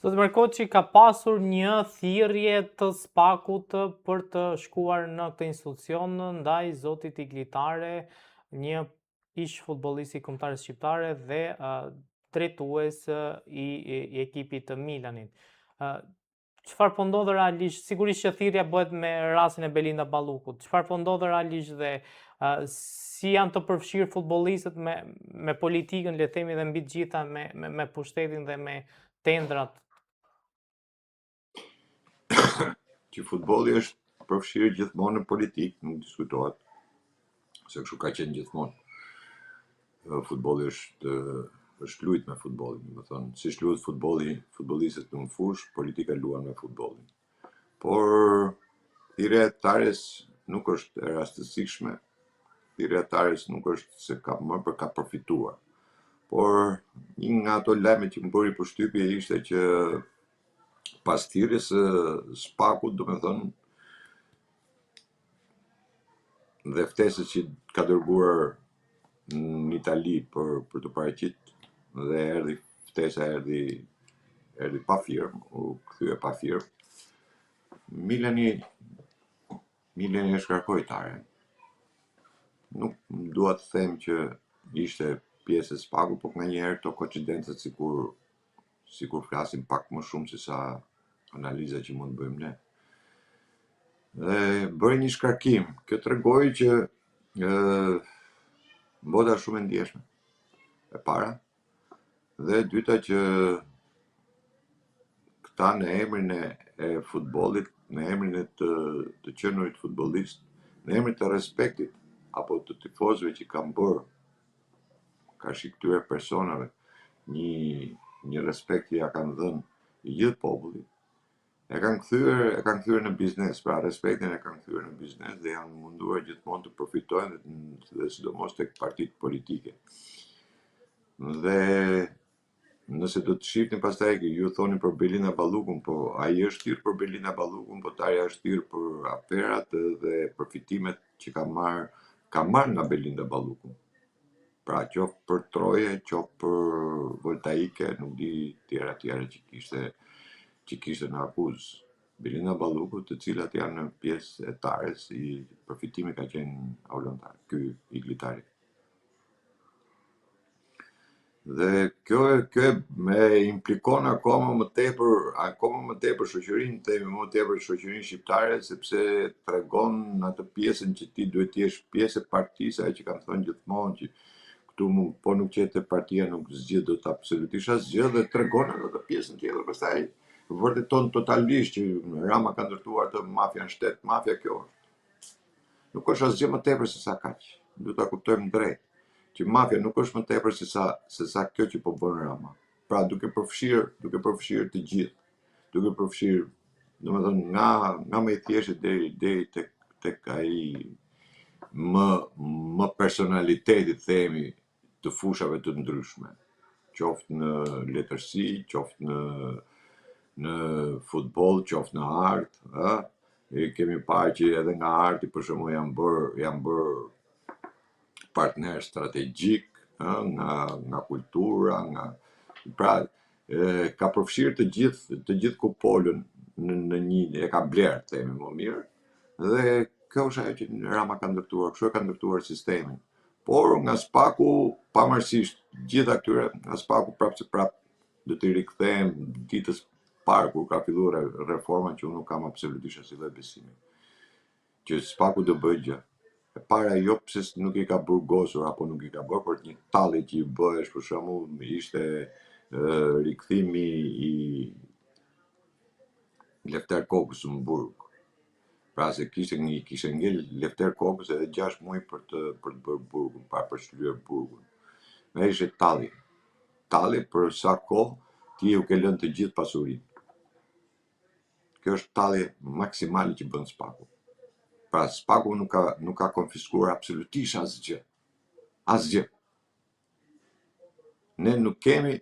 Zoti Merkoçi ka pasur një thirrje të SPAK-ut për të shkuar në këtë institucion ndaj zotit Igli Tare, një ish futbollist i kombëtares shqiptare dhe uh, drejtues i, i, i ekipit të Milanit. Uh, çfarë po ndodh realisht? Sigurisht që thirrja bëhet me rastin e Belinda Ballukut. Çfarë po ndodh realisht dhe uh, si janë të përfshirë futbollistët me me politikën, le të themi dhe mbi të gjitha me me, me pushtetin dhe me tendrat? Që futbolli është përfshirë gjithmonë në politikë, nuk diskutohet, se kështu ka qenë gjithmonë. Futbolli është është lujt me futbollin, domethënë, siç luhet futbolli, futbollistët në fushë, politika luan me futbollin. Por thirrja e Tares nuk është e rastësishme, thirrja e Tares nuk është se ka më për ka përfituar. Por një nga ato lajme që më bëri përshtypje ishte që pas thirrjes së SPAK-ut, domethënë, dhe ftesës që ka dërguar në Itali për për t'u paraqit dhe erdhi ftesa erdhi erdhi pa firmë, u kthye pa firmë. Milani Milani e shkarkoi Taren. Nuk dua të them që ishte pjesë e SPAK-ut, por nganjëherë këto koincidencat sikur sikur flasin pak më shumë se sa analiza që mund të bëjmë ne. Dhe bëri një shkarkim. Kjo tregoi që ë bota është shumë e ndjeshme. E para. Dhe e dyta që këta në emrin e, e futbollit, në emrin e të, të qenurit futbollist, në emrin të respektit apo të tifozëve që kanë bërë karshi këtyre personave një një respekt që ja kanë dhënë i gjithë populli, e kanë kthyer e kanë kthyer në biznes, pra respektin e kanë kthyer në biznes dhe janë munduar gjithmonë të përfitojnë dhe, dhe sidomos tek partitë politike. Dhe nëse do të shihni pastaj ju thoni për Belinda Ballukun, po ai është thirr për Belinda Ballukun, po Tarja është thirr për aferat dhe përfitimet që ka marr ka marr nga Belinda Balluku. Pra qoftë për troje, qoftë për voltaike, nuk di tjera tjera që kishte që kishte në akuzë. Belinda Balluku, të cilat janë në pjesë e Tares, i përfitimi ka qenë Aulon Tare, ky Igli Tare. Dhe kjo kjo e implikon akoma më tepër, akoma më tepër shoqërinë, themi më tepër shoqërinë shqiptare, sepse tregon atë pjesën që ti duhet të jesh pjesë e partisë, ajo që kam thënë gjithmonë që këtu mu, po nuk qe te partia nuk zgjidh dot absolutisht asgjë dhe tregon edhe atë pjesën tjetër, pastaj vërteton totalisht që Rama ka ndërtuar atë mafia në shtet, mafia kjo është. Nuk është asgjë më tepër se sa kaq. Duhet ta kuptojmë drejt që mafia nuk është më tepër se sa se sa kjo që po bën Rama. Pra duke përfshirë, duke përfshirë të gjithë, duke përfshirë, domethënë nga nga më i thjeshti deri deri tek tek ai më më personaliteti themi të fushave të ndryshme, qoftë në letërsi, qoftë në në futboll, qoftë në art, ë, e kemi parë që edhe nga arti për shembull janë bërë janë bërë partner strategjik, ë, nga nga kultura, nga pra e, ka përfshirë të gjithë të gjithë kupolën në në një e ka blerë themi më mirë dhe kjo është ajo që Rama ka ndërtuar, kështu e ka ndërtuar sistemin. Por nga SPAK-u, pavarësisht gjitha këtyre, nga SPAK-u prapë se prapë do t'i rikthehem ditës parë kur ka filluar reforma që unë nuk kam absolutisht asnjë lloj besimi që SPAK-u do bëjë gjë. E para jo pse nuk i ka burgosur apo nuk i ka bërë, por një tallje që i bëhesh për shembull ishte rikthimi i Lefter Kokës në burg. Pra se kishte një kishte ngel Lefter Kokës edhe 6 muaj për të për të bërë burgun, pra për të shlyer burgun. Dhe ishte tallje. Tallje për sa kohë ti u ke lënë të gjithë pasurinë. Kjo është tallje maksimale që bën SPAK-u. Pra SPAK-u nuk ka nuk ka konfiskuar absolutisht asgjë. Asgjë. Ne nuk kemi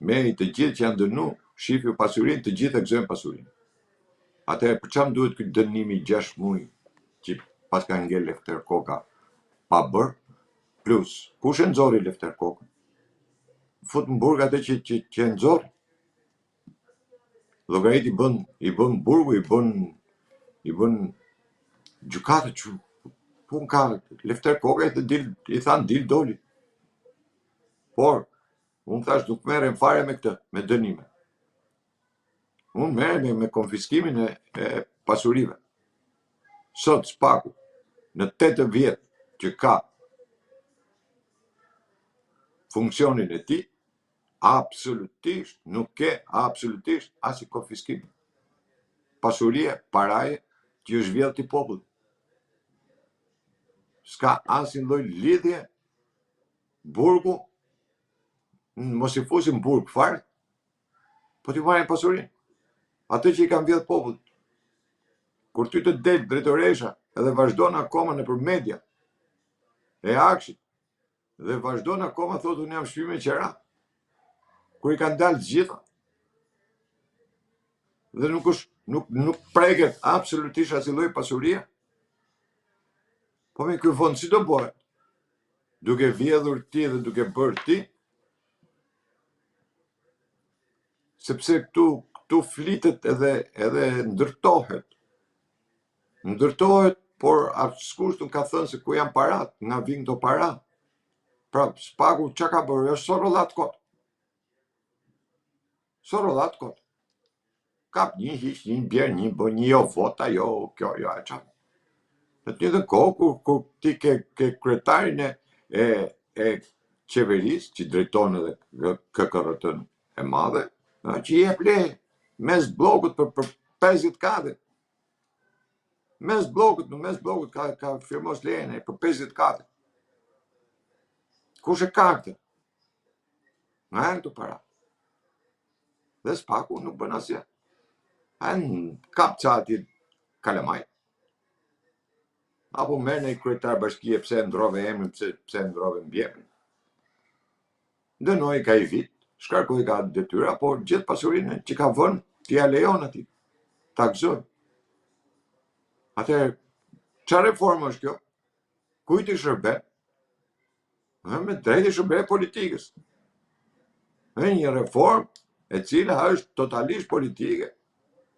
merri të gjithë që janë dënu, shifju pasurinë, të gjithë e gëzojnë pasurinë. Atëherë për çfarë duhet ky dënimi 6 muaj që paska ngel Lefter Koka pa bër? Plus, kush e nxori Lefter Kokën? Fut në burg atë që që që e nxori. Llogaritë i bën i bën burgu, i bën i bën gjykata që pun ka Lefter Koka i dil i thanë dil doli. Por unë thash nuk merrem fare me këtë, me dënime. Unë merrem me, me konfiskimin e, e pasurive. Sot Spaku në 8 vjet që ka funksionin e tij, absolutisht nuk ke absolutisht asnjë konfiskim pasurie, paraje që është vjedhë këtij populli. S'ka asnjë lloj lidhje burgu, mos i fusim burg fare, po t'i marrin pasurinë. Atë që i kanë vjedhë popullit. Kur ty të del drejtoresha edhe vazhdon akoma nëpër media e AKSHI-t dhe vazhdon akoma thotë unë jam shtëpi me qera. Kur i kanë dalë të gjitha. Dhe nuk është nuk nuk preket absolutisht asnjë lloj pasurie. Po me ky vend si do bëhet? Duke vjedhur ti dhe duke bërë ti, sepse këtu këtu flitet edhe edhe ndërtohet. Ndërtohet, por askush nuk ka thënë se ku janë parat, nga vijnë këto para. Pra, Spaku ça ka bërë, është sorollat kot. Sorollat kot. Kap një, hiq një, bjer një, bën një, jo vota, jo, kjo, jo, e ça. Në të njëjtën kohë, kur, kur ti ke, ke kryetarin e, e, e qeverisë, që drejton edhe KKRT-në e madhe, që jep leje, mes bllokut për, për 50 kate. Mes bllokut, në mes bllokut ka, ka firmos lejen e për 50 kate. Kush e ka këtë? Nga janë këto para? Dhe Spaku nuk bën asgjë. A në kap ca atje kalamaj. Apo merr një kryetar bashkie pse e ndrove emrin, pse pse e ndrove mbiemrin. Dënoi ka i vit, shkarkoi ka detyra, por gjithë pasurinë që ka vënë, ti ja lejon atij. Ta gëzoj. Atëherë, çfarë reformë është kjo? Kujt i shërben? Dhe me drejtë i shërben politikës. Dhe një reformë e cila është totalisht politike,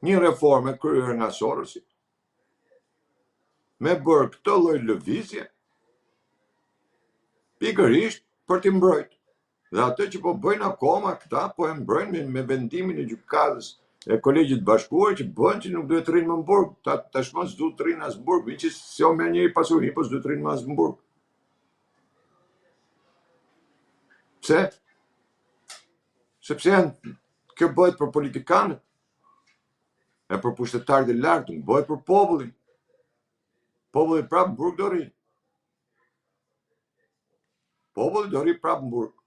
një reformë e kryer nga Sorosi, me bërë këtë lloj lëvizje, pikërisht për t'i mbrojt. Dhe atë që po bëjnë akoma këta, po e mbrojnë me, me vendimin e gjykatës e kolegjit të bashkuar që bën që nuk duhet të rrinë më në burg. Ta, tashmë s'duhet të rrinë as në burg, që s'u merr njeri pasurinë, po s'duhet të rrinë më as në burg. Pse? Sepse janë, kjo bëhet për politikanët, e për pushtetarët e lartë, nuk bëhet për popullin. Populli prapë në burg do rri. Populli do rri prapë në burg.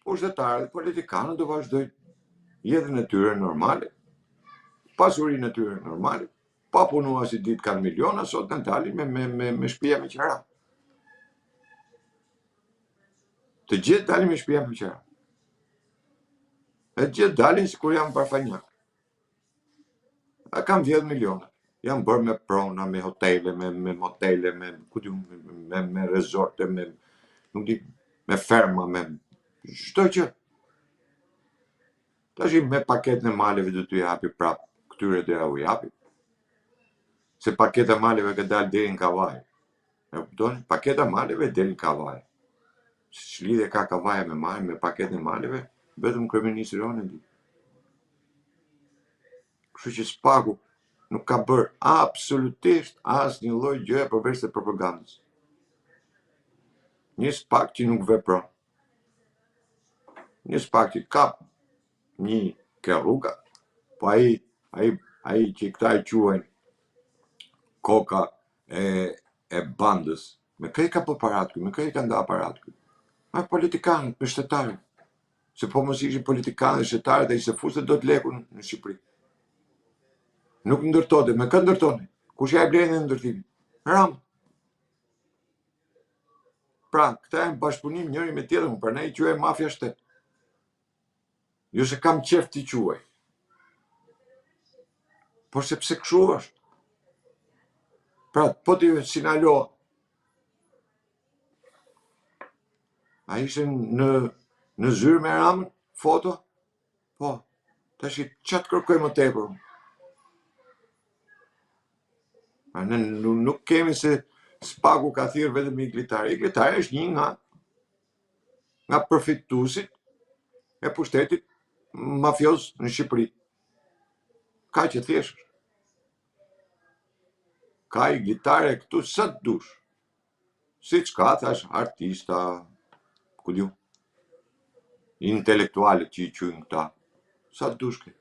Pushtetarët, politikanët do vazhdojnë jetën e tyre normale, pasurinë e tyre normale, pa punu asnjë ditë kanë miliona, sot kanë dalin me, me, me, me shpia me qera. Të gjithë dalin me shpia me qera. E të gjithë dalin sikur janë varfanjakë. A kanë vjedhë miliona. Janë bërë me prona, me hotele, me, me motele, me, ku di unë, me, me, me rezorte, me, nuk di, me ferma, me çdo gjë. Tash me paketën e maleve do t'u japi prap, këtyre do ja u japi. Se paketa e maleve ka dalë deri në Kavajë. E kuptoni? Paketa e maleve deri në Kavajë. Ç'lidhje ka Kavaja me malin, me paketën e maleve, vetëm kryeministri jonë e di. Kështu që Spaku nuk ka bërë absolutisht asnjë lloj gjëje përveç se propagandës. Një Spak që nuk vepron. Një Spak që kap një ke rruga, po ai ai ai që këta e quajnë koka e e bandës, me kë i ka bërë parat ky, me kë i ka nda parat ky? Me politikanët, me shtetarët. Se po mos ishin politikanët dhe shtetarët, ai s'e fuste dot lekun në Shqipëri. Nuk ndërtonte, me kë ndërtonte? Kush ia blen ndërtimin? Rama. Pra, këta janë bashkëpunim njëri me tjetrin, prandaj i quaj mafia shtet. Jo se kam qef t'i quaj. Por sepse kështu është. Pra, po ti Sinaloa, a ishte në, në zyrë me Ramën, foto? Po. Tashi ça të kërkoj më tepër? A ne nuk kemi se Spaku ka thirrë vetëm Igli Tare. Igli Tare është një nga nga përfituesit e pushtetit mafioz në Shqipëri. Kaq e thjeshtë. Ka Igli Tare këtu sa të dush. Siç ka, thash, artista, ku di unë, intelektualët që i quajnë këta, sa të dush ke.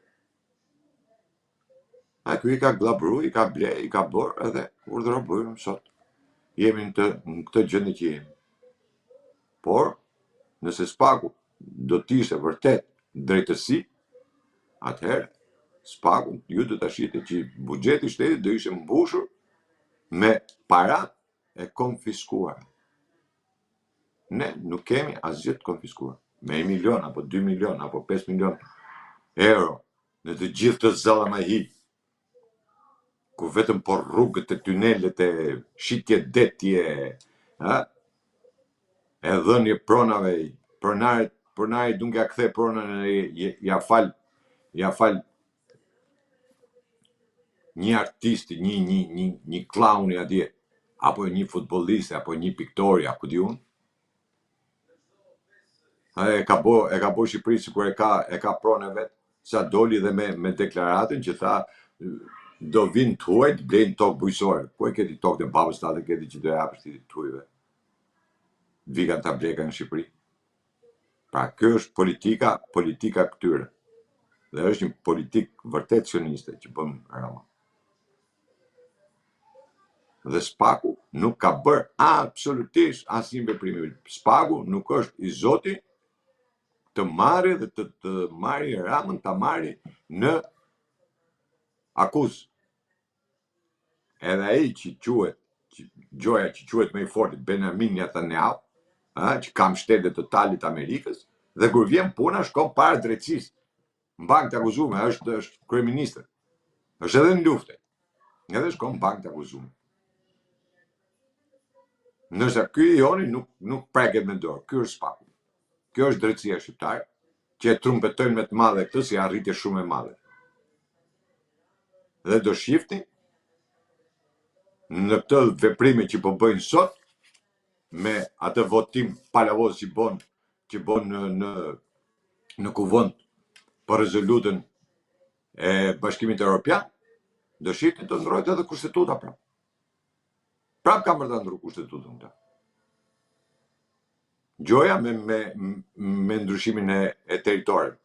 A ky i ka gllabru, i ka ble, i ka bërë edhe urdhëro bëjmë sot. Jemi në, të, në këtë gjendje që jemi. Por, nëse Spaku do të ishte vërtet drejtësi, atëherë Spaku ju do ta shihte që buxheti i shtetit do ishte mbushur me para e konfiskuara. Ne nuk kemi asgjë të konfiskuar. Me 1 milion apo 2 milion apo 5 milion euro në të gjithë këtë zallamahi, ku vetëm po rrugët e tunelet e shitje deti e, ha? e dhënie pronave, pronarit, pronarit nuk ja kthe pronën e ja fal, ja fal një artisti, një një një një klauni atje, apo një futbollisti, apo një piktori, apo di unë. E ka bo, e ka bo Shqipërinë sikur e ka e ka pronë e vet, sa doli dhe me me deklaratën që tha do vinë të huajt të blejnë tokë bujqësore. Ku e ke ti tokën e babës tate ke ti që do japësh ti të huajve? Vikan ta blekan në Shqipëri. Pra kjo është politika, politika këtyre. Dhe është një politikë vërtet sioniste që bën Rama. Dhe Spaku nuk ka bërë absolutisht asnjë veprim. Spaku nuk është i zoti të marrë dhe të, të marrë Ramën, ta marrë në akuzë. Edhe ai që quhet, që, gjoja që quhet më i forti, Benjamin Netanyahu, ë, që ka mbështetje totale të Amerikës, dhe kur vjen puna shkon para drejtësisë. Në bankë të akuzume, është është kryeministër. Është edhe në luftë. Edhe shkon në bankë të akuzume. Ndërsa ky i joni nuk nuk preket me dorë. Ky është Spaku. Kjo është drejtësia shqiptare që e trumpetojnë me të madhe këtë si arritje shumë e madhe. Dhe do shifni në këtë veprime që po bëjnë sot me atë votim palavoz që bon që bon në në në kuvend për rezolutën e Bashkimit Evropian, do shifni të ndrohet edhe kushtetuta prapë. Prapë kanë për ta ndru kushtetutën këta. Gjoja me, me, me ndryshimin e, e territoreve.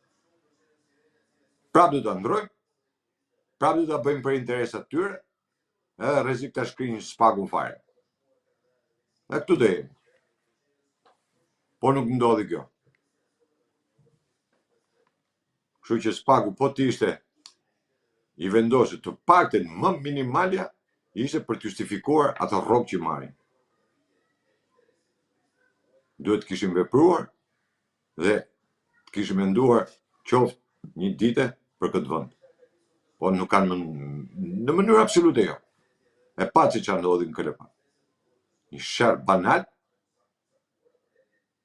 Prapë do ta ndrojmë, prapë do ta bëjmë për interesat tyre, edhe rrezik ta shkrijnë spakun fare. Dhe këtu do jemi. Po nuk ndodhi kjo. Kështu që spaku po të ishte i vendosur të paktën më minimalja ishte për të justifikuar atë rrogë që marrin. Duhet të kishim vepruar dhe të kishim menduar qoftë një dite për këtë vend. Po nuk kanë më, në mënyrë absolute jo. E patë se ça ndodhi në KLP. Një sherr banal,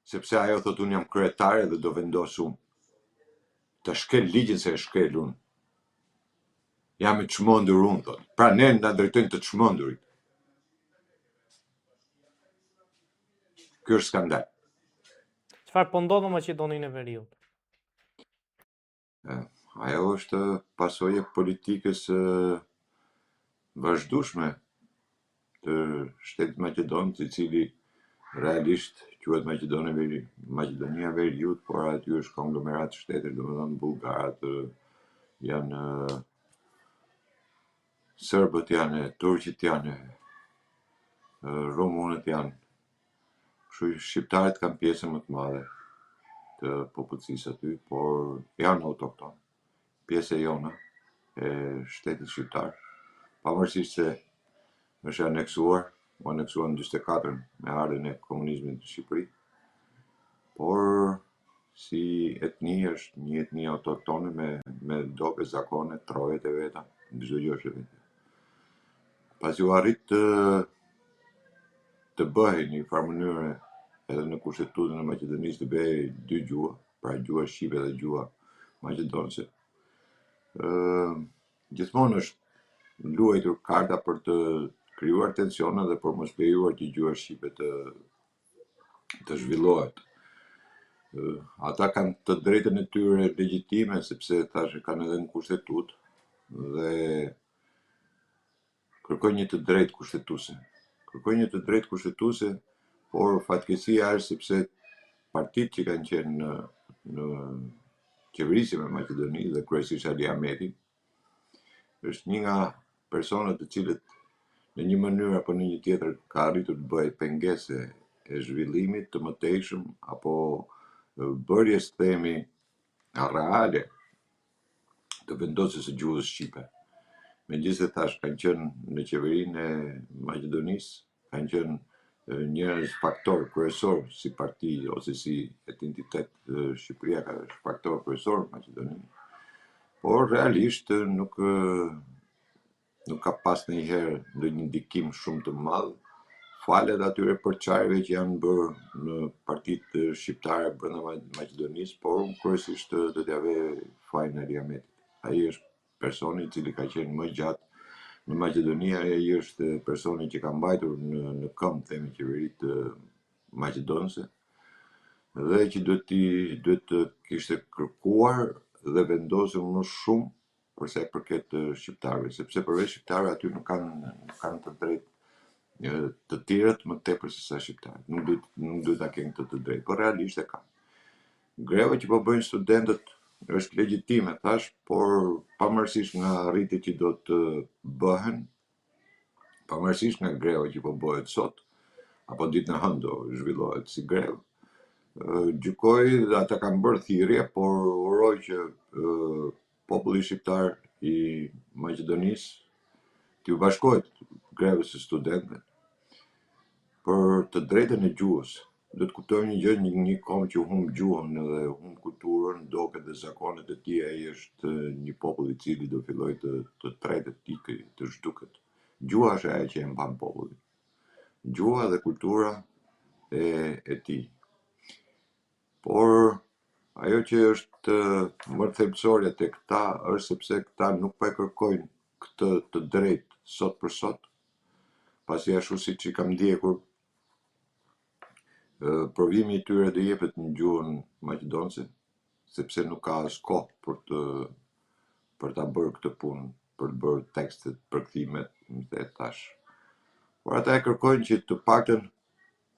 sepse ajo thotë unë jam kryetare dhe do vendos unë. Ta shkel ligjin se e shkel unë. Jam e çmendur unë, thotë. Pra ne na drejtojnë të çmendurit. Ky është skandal. Çfarë po ndodh në Maqedoninë e Veriut? Ajo është pasojë e politikës së vazhdueshme të shtetit maqedon, i cili realisht quhet Maqedoni Veri, Maqedonia e Veriut, por aty është konglomerat shtetesh, domethënë bullgarët janë serbët janë, turqit janë, rumunët janë. Kështu që shqiptarët kanë pjesën më të madhe të popullsisë aty, por janë autokton, pjesë e jona e shtetit shqiptar, pavarësisht se është aneksuar, u aneksua në 44 me ardhjen e komunizmit në Shqipëri, por si etni është një etni autoktone me me doke, zakone, trojet e veta, çdo gjë është e vetja. Pasi u arrit të të bëhej në një farë mënyre edhe në kushtetutën e Maqedonisë të bëhej dy gjuhë, pra gjuha shqipe dhe gjuha maqedonse. Ë gjithmonë është luajtur karta për të krijuar tensione dhe për mos lejuar që gjuha shqipe të të zhvillohet. Ata kanë të drejtën e tyre legjitime sepse thashë kanë edhe në kushtetutë dhe kërkojnë një të drejtë kushtetuese. Kërkojnë një të drejtë kushtetuese, por fatkeqësia është sepse partitë që kanë qenë në në qeverisje me Maqedoni dhe kryesisht Ali Ahmeti, është një nga personat të cilët në një mënyrë apo në një tjetër ka arritur të bëjë pengesë e zhvillimit të mëtejshëm apo bërjes themi reale të vendosjes së gjuhës shqipe. Megjithëse thash kanë qenë në qeverinë e Maqedonisë, kanë qenë njerëz faktor kryesor si parti ose si etnitet Shqipëria ka është faktor kryesor në Maqedoni. Por realisht nuk nuk ka pas ndonjëherë ndonjë ndikim shumë të madh, falë edhe atyre përçarjeve që janë bërë në partitë shqiptare brenda Maqedonisë, por unë kryesisht do t'ia vë fajin Ali Ahmetit. Ai është personi i cili ka qenë më gjatë në Maqedoni, ai është personi që ka mbajtur në në këmbë themi qeveritë maqedonse dhe që duhet t'i duhet të kishte kërkuar dhe vendosur më shumë për sa i përket shqiptarëve, sepse përveç shqiptarëve aty nuk kanë nuk kanë të drejtë të tjerët më tepër se sa shqiptarët. Nuk duhet nuk duhet ta kenë këtë të drejtë, por realisht e kanë. Greva që po bëjnë studentët është legjitime, thash, por pavarësisht nga arritjet që do të bëhen, pavarësisht nga greva që po bëhet sot, apo ditën e hënë do zhvillohet si grevë, gjykoj dhe ata kanë bërë thirrje, por uroj që populli shqiptar i Maqedonisë t'iu bashkohet grevës së studentëve për të drejtën e gjuhës. Duhet të kuptojmë një gjë, një, një komb që humb gjuhën edhe humb kulturën, doket dhe zakonet e tij, ai është një popull i cili do fillojë të të tretet, të ikë, të zhduket. Gjuha është ajo që e mban popullin. Gjuha dhe kultura e e tij. Por ajo që është më thelbësore te këta është sepse këta nuk po e kërkojnë këtë të drejtë sot për sot, pasi ashtu siç i kam ndjekur, provimi i tyre do jepet në gjuhën maqedonse, sepse nuk ka as kohë për të për ta bërë këtë punë, për të bërë tekstet, përkthimet, dhe tash. Por ata e kërkojnë që të paktën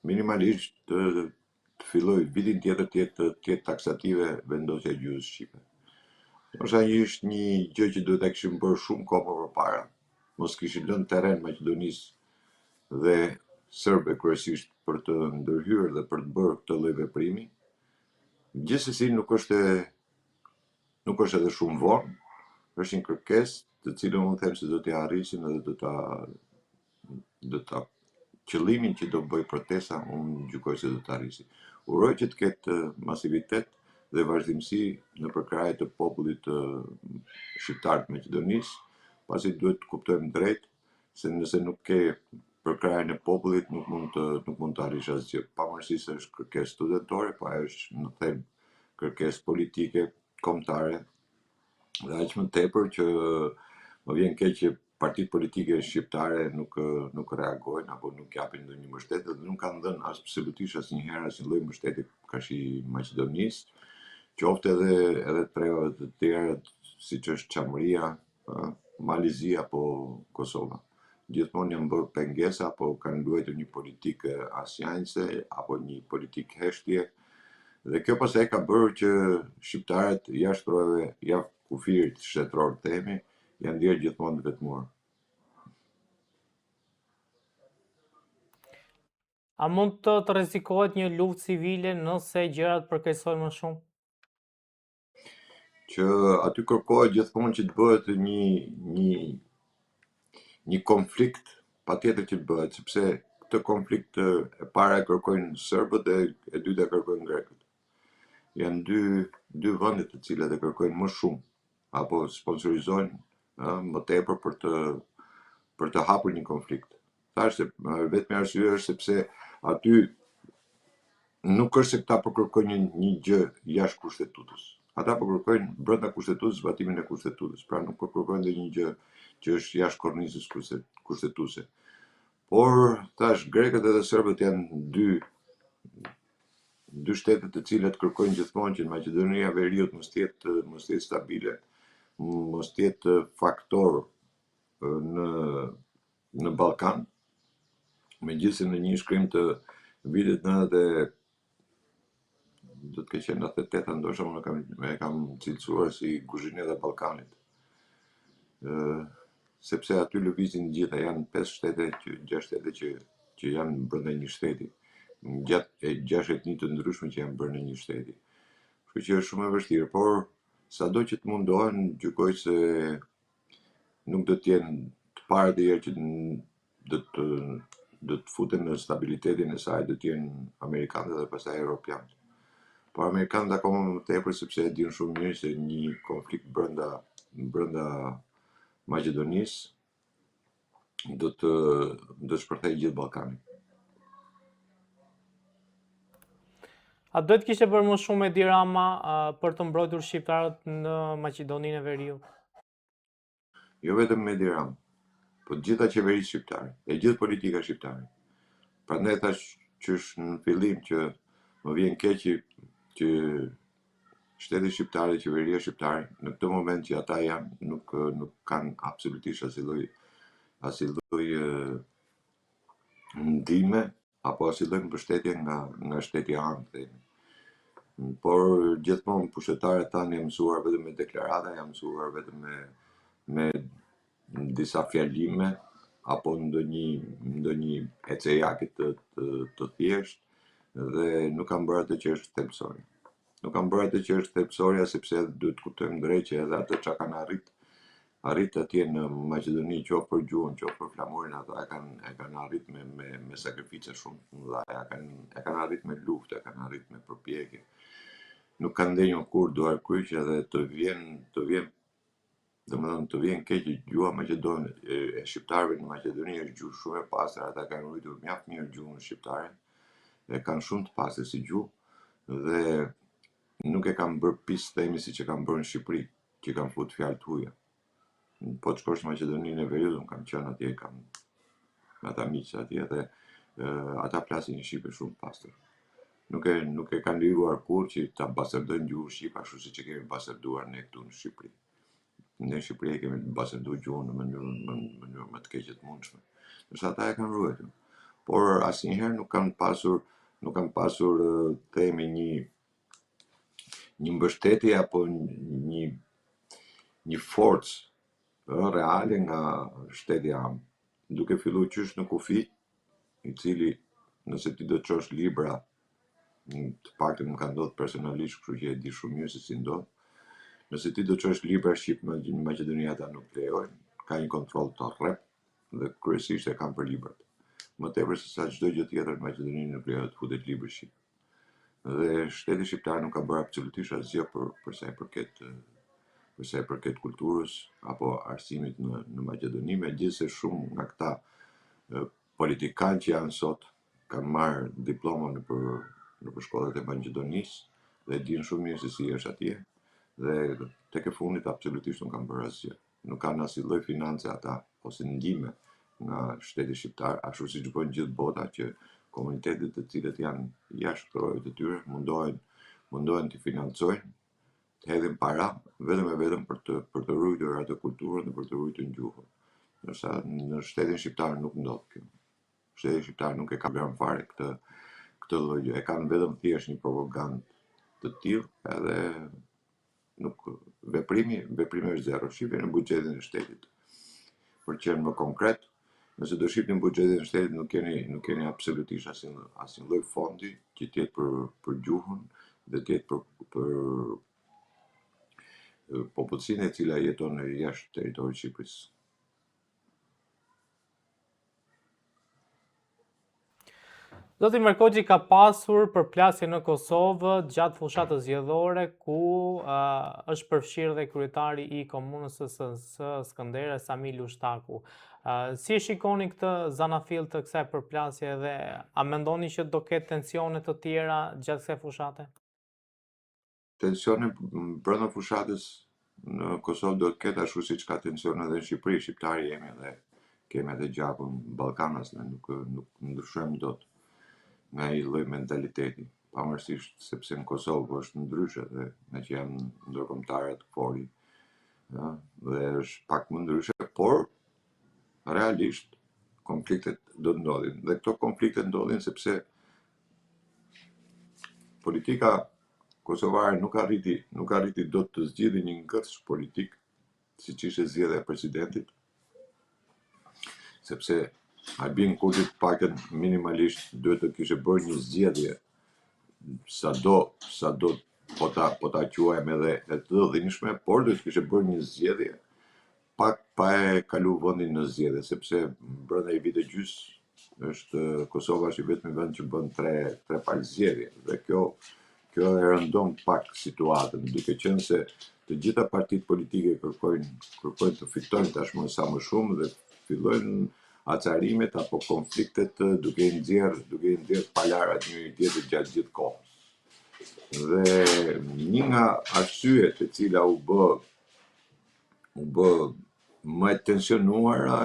minimalisht të të fillojë vitin tjetër të jetë të jetë taksative vendosja e gjuhës shqipe. Ndoshta një është një gjë që duhet ta kishim bërë shumë kohë më përpara. Mos kishin lënë terren Maqedonisë dhe serbëve kryesisht për të ndërhyrë dhe për të bërë këtë lloj veprimi. Gjithsesi nuk është e nuk është edhe shumë vonë, është një kërkesë të cilën unë them se do t'ia arrisim dhe do ta do ta qëllimin që do bëj protesta, unë gjykoj se do të arrisi. Uroj që të ketë masivitet dhe vazhdimësi në përkrahje të popullit shqiptar të Maqedonisë, pasi duhet të kuptojmë drejt se nëse nuk ke përkrahjen e popullit nuk mund të nuk mund të arrish asgjë, pavarësisht se është kërkesë studentore, po ajo është në thelb kërkesë politike, kombëtare dhe aq më tepër që më vjen keq që partitë politike shqiptare nuk nuk reagojnë apo nuk japin ndonjë mbështetje dhe nuk kanë dhënë absolutisht asnjëherë asnjë lloj mbështetje karshi Maqedonisë, qoftë edhe edhe trevave të tjera siç është Çamëria, Mali i Zi apo Kosova. Gjithmonë janë bërë pengesa apo kanë luajtur një politikë asnjanëse apo një politikë heshtje dhe kjo pastaj ka bërë që shqiptarët jashtë trojeve, jashtë kufirit shtetëror të themi, janë ndjerë gjithmonë të vetmuar. A mund të të rrezikohet një luftë civile nëse gjërat përkeqësohen më shumë? Që aty kërkohet gjithmonë që të bëhet një një një konflikt, patjetër që të bëhet, sepse këtë konflikt e para e kërkojnë serbët dhe e dyta e kërkojnë grekët. Janë dy dy vende të cilat e kërkojnë më shumë apo sponsorizojnë ë më tepër për të për të hapur një konflikt. Thashë se vetmi arsye është sepse aty nuk është se këta po kërkojnë një, një gjë jashtë kushtetutës. Ata po kërkojnë brenda kushtetutës zbatimin e kushtetutës, pra nuk po kërkojnë ndonjë gjë që është jashtë kornizës kushtetuese. Por tash grekët edhe serbët janë dy dy shtete të cilat kërkojnë gjithmonë që Maqedonia e Veriut mos të jetë mos të jetë stabile, mos të jetë faktor në në Ballkan, megjithëse në një shkrim të vitit 90 do të ketë qenë 98 ndoshta unë kam e kam cilësuar si kuzhineta e Ballkanit. Ë sepse aty lëvizin të gjitha, janë pesë shtete që gjashtë shtete që që janë brenda një shteti. Gjatë e gjashtë etni të ndryshme që janë brenda një shteti. Kështu që është shumë e vështirë, por sado që të mundohen, gjykoj se nuk do të jenë të parët e herë që do të do të futen në stabilitetin e saj do të jenë amerikanët dhe pastaj europianët. Por amerikanët akoma më tepër sepse e dinë shumë mirë se një konflikt brenda brenda Maqedonisë do të do të shpërthejë gjithë Ballkanin. A duhet të kishte bërë më shumë Edi Rama uh, për të mbrojtur shqiptarët në Maqedoninë e Veriut? Jo vetëm Edi Rama, po të gjitha qeveritë shqiptare, e gjithë politika shqiptare. Prandaj thash qysh në fillim që më vjen keq që, që shteti shqiptar dhe qeveria shqiptare në këtë moment që ata janë nuk nuk kanë absolutisht asnjë lloj asnjë lloj ndihme apo asnjë lloj mbështetje nga nga shteti amë, themi. Por gjithmonë pushtetarët tanë janë mësuar vetëm me deklarata, janë mësuar vetëm me me disa fjalime apo ndonjë ndonjë ecejake të të, të thjeshtë dhe nuk kanë bërë atë që është thelbësore. Nuk kanë bërë atë që është thelbësorja sepse duhet të kuptojmë drejt që edhe atë çka kanë arrit arrit atje në Maqedoni qoftë për gjuhën, qoftë për flamurin, ata e kanë e kanë arrit me me me sakrifica shumë të mëdha, e kanë e kanë arrit me luftë, e kanë arrit me përpjekje. Nuk kanë ndenjur kurrë duarkryq edhe të vjen të vjen domethënë të vjen keq që gjuha maqedone e, e shqiptarëve në Maqedoni është gjuhë shumë e pastër, ata kanë ruajtur mjaft mirë gjuhën shqiptare, e kanë shumë të pastër si gjuhë dhe nuk e kanë bërë pis themi siç e kanë bërë në Shqipëri, që kanë fut fjalë të huaja. Po të shkosh në Maqedoninë e Veriut, unë kam qenë atje, kam me ata miq atje dhe e, ata flasin një shqipe shumë të pastër. Nuk e nuk e kanë lejuar kurrë që ta bastardojnë gjuhën shqipe ashtu siç e kemi bastarduar ne këtu në Shqipëri. Ne në Shqipëri e kemi bastarduar gjuhën në mënyrën më në mënyrën më të keqe të mundshme. Ndërsa ata e kanë ruajtur. Por asnjëherë nuk kanë pasur nuk kanë pasur themi një një mbështetje apo një një forcë ë, reale nga shteti amë. Duke filluar qysh në kufi, i cili nëse ti do të çosh libra, të paktën më ka ndodhur personalisht, kështu që e di shumë mirë se si ndodh. Nëse ti do të çosh libra shqip në Maqedoni ata nuk lejojnë, ka një kontroll të rreptë dhe kryesisht e kanë për librat. Më tepër se sa çdo gjë tjetër në Maqedoni nuk lejohet të futet libri shqip. Dhe shteti shqiptar nuk ka bërë absolutisht asgjë për për sa i përket për sa i përket kulturës apo arsimit në në Maqedoni, megjithëse shumë nga këta politikanë që janë sot kanë marrë diploma nëpër nëpër shkollat e Maqedonisë dhe e dinë shumë mirë se si është atje dhe tek e fundit absolutisht nuk kanë bërë asgjë. Nuk kanë asnjë lloj finance ata ose ndihme nga shteti shqiptar, ashtu siç bën gjithë bota që komunitetet të cilët janë jashtë trojeve të tyre mundohen mundohen të financojnë, të hedhin para vetëm e vetëm për të për të ruajtur atë kulturën dhe për të ruajtur gjuhën. Ndërsa në shtetin shqiptar nuk ndodh kjo. Shteti shqiptar nuk e ka program fare këtë këtë lloj gjë. E kanë vetëm thjesht një propagandë të tillë edhe nuk veprimi veprimi është zero. Shihni në buxhetin e shtetit. Për të qenë më konkret, nëse do shihni buxhetin e shtetit nuk keni nuk keni absolutisht asnjë asnjë lloj fondi që të jetë për për gjuhën dhe të jetë për për popullsinë e cila jeton jashtë territorit të Shqipërisë. Zoti Merkoçi ka pasur përplasje në Kosovë gjatë fushatës zgjedhore ku uh, është përfshirë dhe kryetari i komunës së, së, së Skënderajt Sami Lushtaku. Uh, si e shikoni këtë zanafillë të kësaj përplasje dhe a mendoni që do ketë tensione të tjera gjatë kësaj fushate? Tensione brenda fushatës në Kosovë do të ketë ashtu siç ka tensione edhe në Shqipëri, shqiptarë jemi dhe kemi atë gjakun ballkanas, ne nuk nuk ndryshojmë dot nga ai lloj mentaliteti, pavarësisht sepse në Kosovë është ndryshe dhe nga që janë ndërkombëtarët KFOR-i, ëh, dhe është pak më ndryshe, por realisht konfliktet do të ndodhin dhe këto konflikte ndodhin sepse politika kosovare nuk arriti nuk arriti dot të zgjidhë një ngërç politik siç ishte zgjedhja e presidentit sepse Albin Kurti të paktën minimalisht duhet të kishte bërë një zgjedhje sado sado po ta po ta quajmë edhe e të dhimbshme, por duhet të kishte bërë një zgjedhje pak pa e kalu vendin në zgjedhje, sepse brenda një vit e gjys është Kosova është i vetmi vend që bën tre tre palë zgjedhje dhe kjo kjo e rëndon pak situatën, duke qenë se të gjitha partitë politike kërkojnë kërkojnë të fitojnë tashmë sa më shumë dhe fillojnë acarimet apo konfliktet duke i nxjerr duke i nxjerr palarat njëri tjetrit gjatë gjithë kohës. Dhe një nga arsyet e cila u bë u bë më e tensionuara,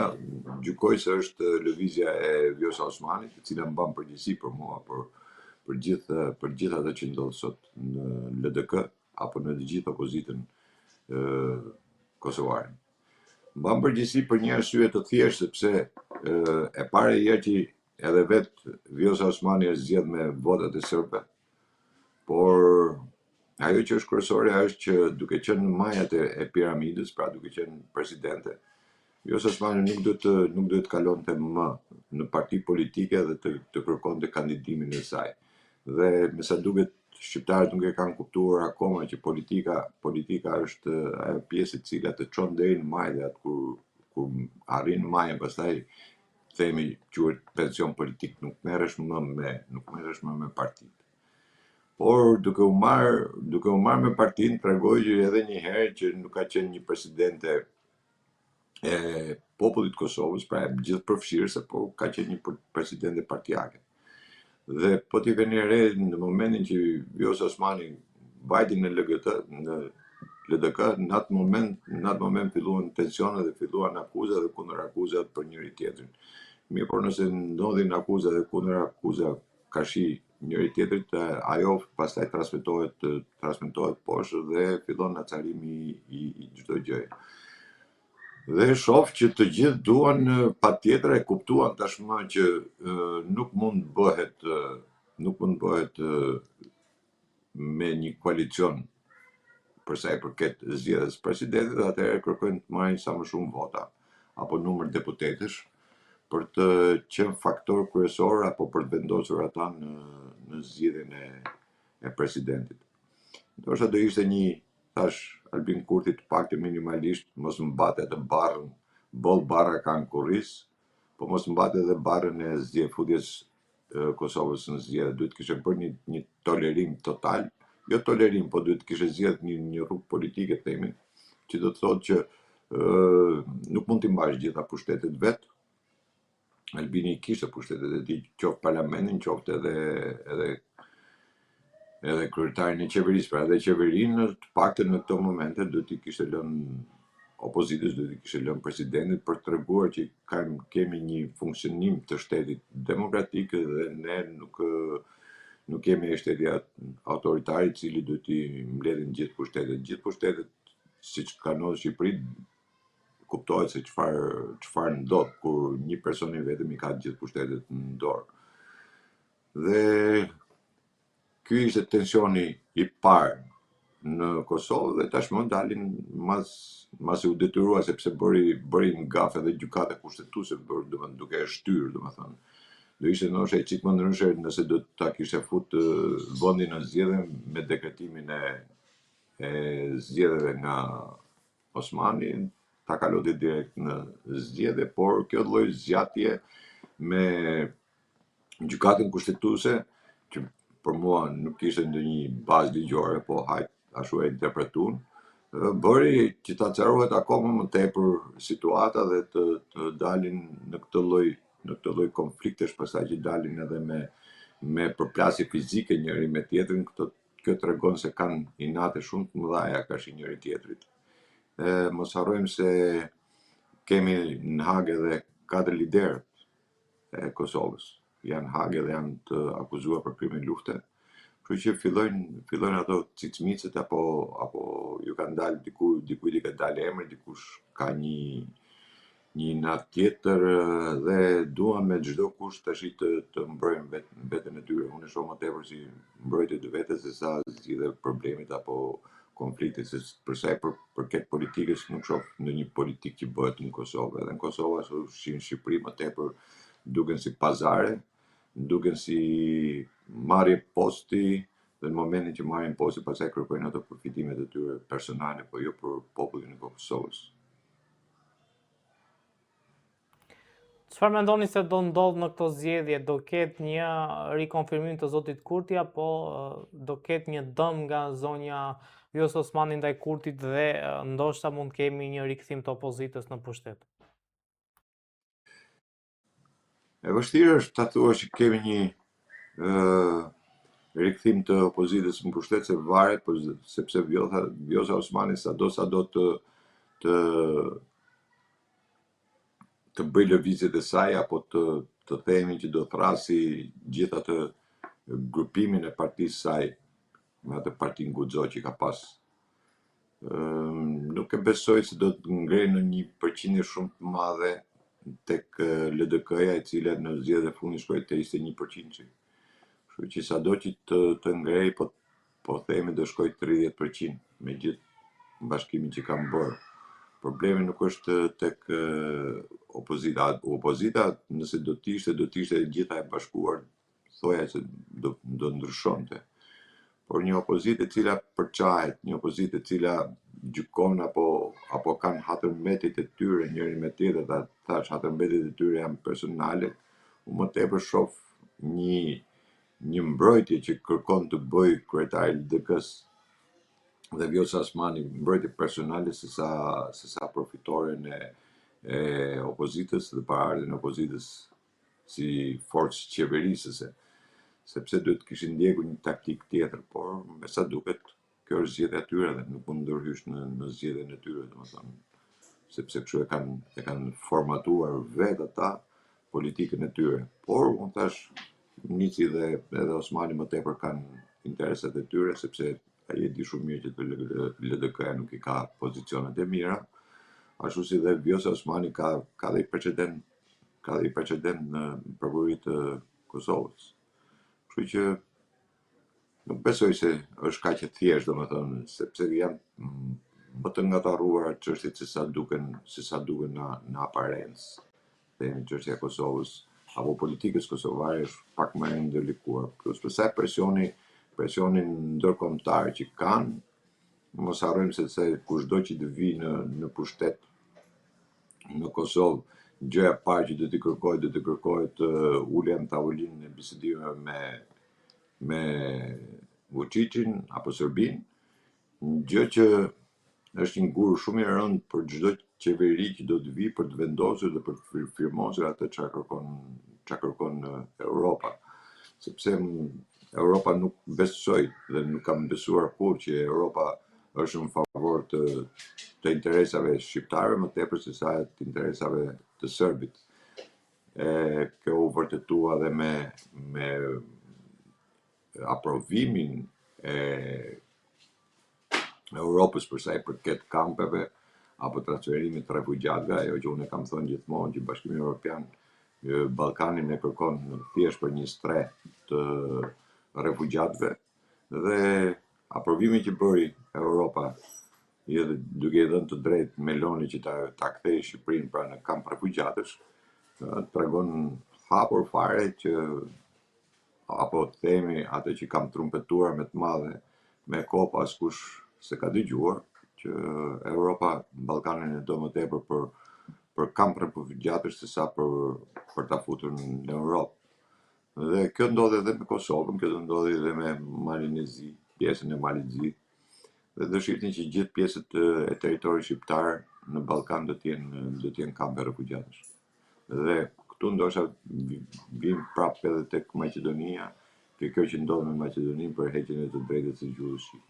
gjykoj se është lëvizja e Vjosa Osmanit, e cila mban përgjegjësi për mua, për për gjithë për gjithë atë që ndodh sot në LDK apo në të gjithë opozitën ë kosovare. Mban përgjegjësi për një arsye të thjeshtë sepse ë e para herë që edhe vet Vjosa Osmani është zgjedh me votat e serbëve, por ajo që është kryesore është që duke qenë në majat e, e piramidës, pra duke qenë presidente, Vjosa Osmani nuk duhet të nuk duhet të kalonte më në parti politike dhe të, të kërkonte kandidimin e saj. Dhe me sa duket shqiptarët nuk e kanë kuptuar akoma që politika politika është ajo pjesë e cila të çon deri në majë dhe atë kur kur arrin majën pastaj themi quhet pension politik, nuk merresh më me nuk merresh më me partitë. Por duke u marr, duke u marr me partinë tregoi që edhe një herë që nuk ka qenë një presidente e popullit të Kosovës, pra e gjithëpërfshirëse, po ka qenë një presidente partiake. Dhe po t'i veni re në momentin që Vjosa Osmani vajti në LGT, në LDK, në atë moment, në atë moment filluan tensione dhe filluan akuza dhe kundër akuza për njëri tjetrin. Mirë, por nëse ndodhin akuza dhe kundër akuza karshi njëri tjetrit, ajo pastaj transmetohet transmetohet poshtë dhe fillon acarimi i, i çdo gjëje. Dhe shoh që të gjithë duan patjetër e kuptuan tashmë që nuk mund bëhet nuk mund bëhet me një koalicion për sa i përket zgjedhjes së presidentit, atëherë kërkojnë të marrin sa më shumë vota apo numër deputetësh për të qenë faktor kryesor apo për të vendosur ata në në zgjedhjen e e presidentit. Ndoshta do ishte një thash Albin Kurti të paktën minimalisht mos mbate atë barrën, boll barra ka në kurriz, po mos mbate edhe barrën e zgjedh futjes Kosovës në zgjedhje, duhet të kishte bërë një një tolerim total, jo tolerim, po duhet të kishte zgjedh një një rrugë politike themi, që do të thotë që ë nuk mund t'i mbash gjitha pushtetet vet. Albini i kishte pushtetet e tij, qoftë parlamentin, qoftë edhe edhe edhe kryetarin e qeverisë, pra edhe qeverinë, të paktën në këto momente duhet t'i kishte lënë opozitës, duhet t'i kishte lënë presidentit për të treguar që kam, kemi një funksionim të shtetit demokratik dhe ne nuk nuk jemi shteti autoritar i cili duhet t'i mbledhin gjithë pushtetet. Gjithë pushtetet, siç ka ndodhur në Shqipëri, kuptohet se çfarë çfarë ndodh kur një person i vetëm i ka gjithë pushtetet në dorë. Dhe ky ishte tensioni i parë në Kosovë dhe tashmë dalin mas masi u detyrua sepse bëri bëri një gafë edhe gjykata kushtetuese bërë domethënë duke e shtyrë domethënë do ishte ndoshta i çik më ndryshe nëse do ta kishte fut vendin në zgjedhje me dekretimin e e zgjedhjeve nga Osmani ta kalonte direkt në zgjedhje, por kjo lloj zgjatje me gjykatën kushtetuese që për mua nuk kishte ndonjë bazë ligjore, po hajt ashtu e interpretun, bëri që të acarohet akoma më tepër situata dhe të, të dalin në këtë lloj në këtë lloj konfliktesh pastaj që dalin edhe me me përplasje fizike njëri me tjetrin, këto. kjo tregon se kanë inate shumë të mëdha karshi njëri tjetrit. E mos harrojmë se kemi në Hagë edhe katër liderët e Kosovës. Janë në Hagë dhe janë të akuzuar për krime lufte. Kështu që fillojnë fillojnë ato cicmicet apo apo ju kanë dalë diku dikujt i ka dalë emri, dikush ka një një inat tjetër dhe duan me çdo kusht tashi të të mbrojnë vet, veten e tyre. Unë e shoh më tepër si mbrojtje të vetes se sa zgjidhje problemit apo konfliktit, se për sa i për, përket politikës nuk shoh ndonjë politikë që bëhet në Kosovë. Edhe në Kosovë ashtu si në Shqipëri më tepër duken si pazare, duken si marrje posti dhe në momentin që marrin posti pastaj kërkojnë ato përfitimet e tyre personale, po jo për popullin e Kosovës. Çfarë mendoni se do ndodhë në këto zgjedhje? Do ketë një rikonfirmim të zotit Kurti apo do ketë një dëm nga zonja Vjosa Osmani ndaj Kurtit dhe ndoshta mund të kemi një rikthim të opozitës në pushtet? E vështirë është ta thuash që kemi një ë rikthim të opozitës në pushtet se varet, po sepse Vjosa, Vjosa Osmani sado sado të të të bëjë lëvizjet e saj apo të të themi që do thrasi gjithë atë grupimin e partisë saj me atë partinë Guxo që ka pas Nuk e besoj se do të ngrejë në një përqindje shumë të madhe tek LDK-ja, e cila në zgjedhjet e fundit shkoi te 21%. Kështu që sado që të të ngrejë, po po themi do shkojë 30% me gjithë bashkimin që kanë bërë. Problemi nuk është tek opozita. Opozita nëse do të ishte, do të ishte e gjitha e bashkuar, thoja se do do ndryshonte. Por një opozitë e cila përçahet, një opozitë e cila gjykon apo apo kanë hatërmbetjet e tyre njëri me tjetrin, ta thash hatërmbetjet e tyre janë personale, unë më tepër shoh një një mbrojtje që kërkon të bëjë kryetari i LDK-së dhe Vjosa Osmani mbrojtje personale se sa se sa për fitoren e e opozitës dhe paraardhjen e opozitës si forcë qeverisëse, sepse duhet të kishin ndjekur një taktikë tjetër, por me sa duket kjo është zgjedhja e tyre dhe nuk mund ndërhysh në në zgjedhjen e tyre, domethënë, sepse kështu e kanë e kanë formatuar vetë ata politikën e tyre. Por unë thash Nici dhe edhe Osmani më tepër kanë interesat e tyre sepse ai e di shumë mirë që të LDK-ja nuk i ka pozicionet e mira, ashtu si dhe Vjosa Osmani ka ka dhe precedent ka dhe precedent në prokurori të Kosovës. Kështu që nuk besoj se është kaq e thjeshtë, domethënë, sepse janë më të ngatërruara çështjet se sa duken, se sa duken në në aparencë. Themi çështja e Kosovës apo politikës kosovare është pak më e ndërlikuar. Plus pastaj presioni, presioni ndërkombëtar që kanë, mos harrojmë se se kushdo që të vijë në në pushtet në Kosovë, gjëja e parë që do t'i kërkohet, do t'i kërkohet ulja në tavolinën e bisedimeve me me Vučićin apo Serbinë, gjë që është një gur shumë i rëndë për çdo qeveri që do të vijë për të vendosur dhe për të firmosur atë çfarë kërkon çfarë kërkon Europa. Sepse Europa nuk besoj dhe nuk kam besuar kurrë që Europa është në favor të të interesave shqiptare më tepër se sa të interesave të serbit. E kjo u vërtetua dhe me me aprovimin e Europës për sa i përket kampeve apo transferimit të refugjatëve, ajo që unë e kam thënë gjithmonë që Bashkimi Evropian Ballkanin e kërkon thjesht për një strehë të refugjatëve dhe aprovimi që bëri Europa edhe duke i dhënë të drejtë Meloni që ta ta kthejë Shqipërinë pra në kamp refugjatësh, tregon hapur fare që apo të themi atë që kam trumpetuar me të madhe me kohë po askush s'e ka dëgjuar që Europa Ballkanin e do më tepër për për kamp refugjatësh se sa për për ta futur në Europë. Dhe kjo ndodhi edhe me Kosovën, kjo do ndodhi edhe me Malin e Zi, pjesën e Malit të Zi. Dhe do shihni që gjithë pjesët e territorit shqiptar në Ballkan do të jenë do të jenë kampe refugjatësh. Dhe këtu ndoshta vim prapë edhe tek Maqedonia Te kjo që ndodh me Maqedoninë për heqjen e të drejtës së gjuhës shqipe.